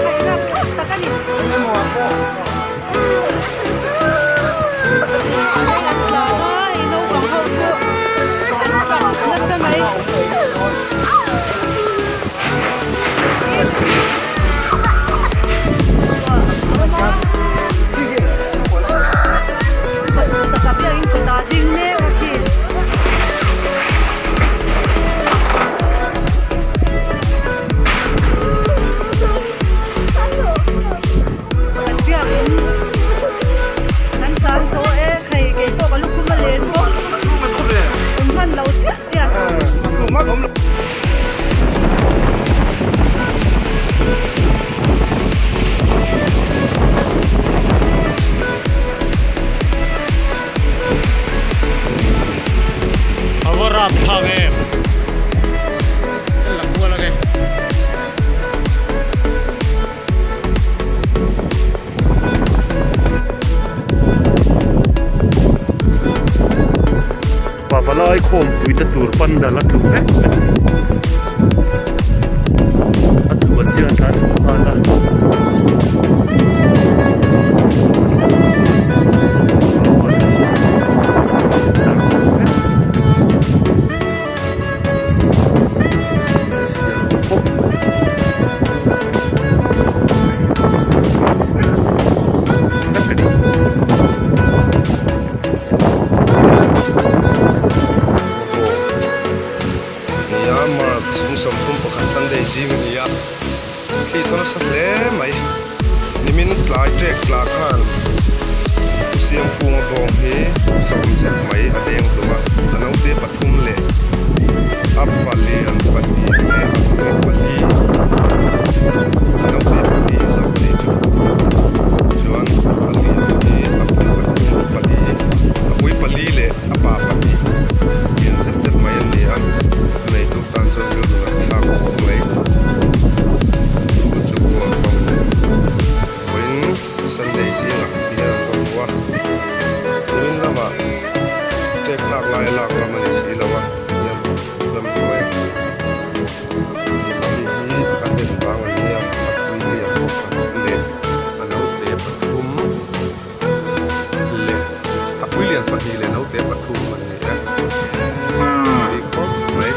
Khairak thlak tak a ni. An tlan a, hei naupang ho chu an tap nasa mai. Saka biakin kawtah ding mek a khi. Kan biakin kan tlan tawh e, hei kei pawh ka lukhum a len bawk. Awm hman lo chiah chiah. A va rap thlak em? Kan la kual ange. Pavalai khawmpui te tur pandal a tlu vek a ni. A tlu an hian tlan chhuak nghal a. Nia March ni 31 Sunday zing a ni a, thli thaw nasa hle mai. Nimin tlai ṭek tla khan Pu Siamphunga bawng hi sawm zet mai a deng hlum a, a naute pathum leh a palian pahnih leh a pui pali a naute pahnih zawk a nih chu chuan a lian hi a pui pathum pali a pui pali leh a pa pahnih lian zet zet mai an ni a, a neitu tan chuan thil dun an thlak khawp mai. Chu chu kual ka hmu vawiin Sunday zingah ti hian ka hmu a nimin lamah tek lak lai a lak ngam a ni si lo a hian ramhnuai hei hi a den vang a nia a pui lian pakhat leh a naute pathum leh a pui lian pahnih leh naute pathum an ni e tih khawp mai.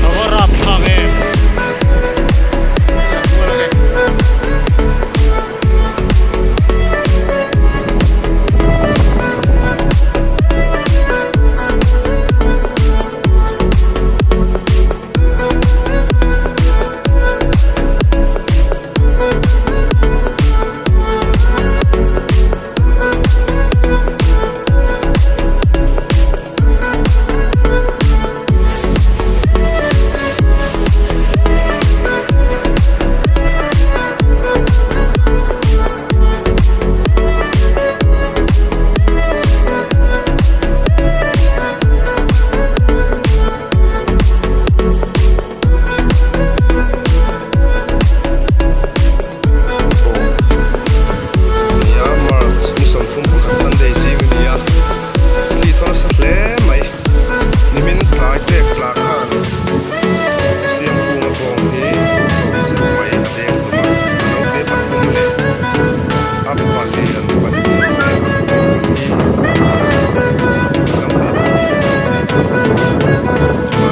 A va rap thlak em? La kual ange. Nia March ni 31 Sunday zing a ni a, thli thaw nasa hle mai. Nimin tlai tek tla khan Siamphunga bawng hi sawm zet mai a deng hlum a, a naute pathum leh a pali an pahnih leh a pui pahnih naute pahnih zawk a nih chu. Chuan.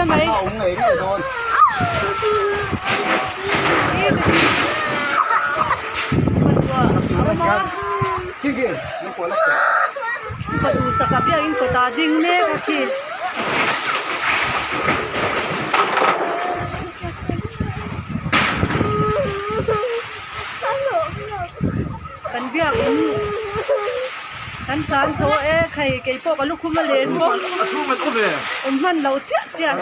nasa mai. Upa duhsaka biakin kawtah a ding mek a khi. Kan biakin kan tlan zo e khai keipawh ka lukhum a len bawk awm hman lo chiah chiah.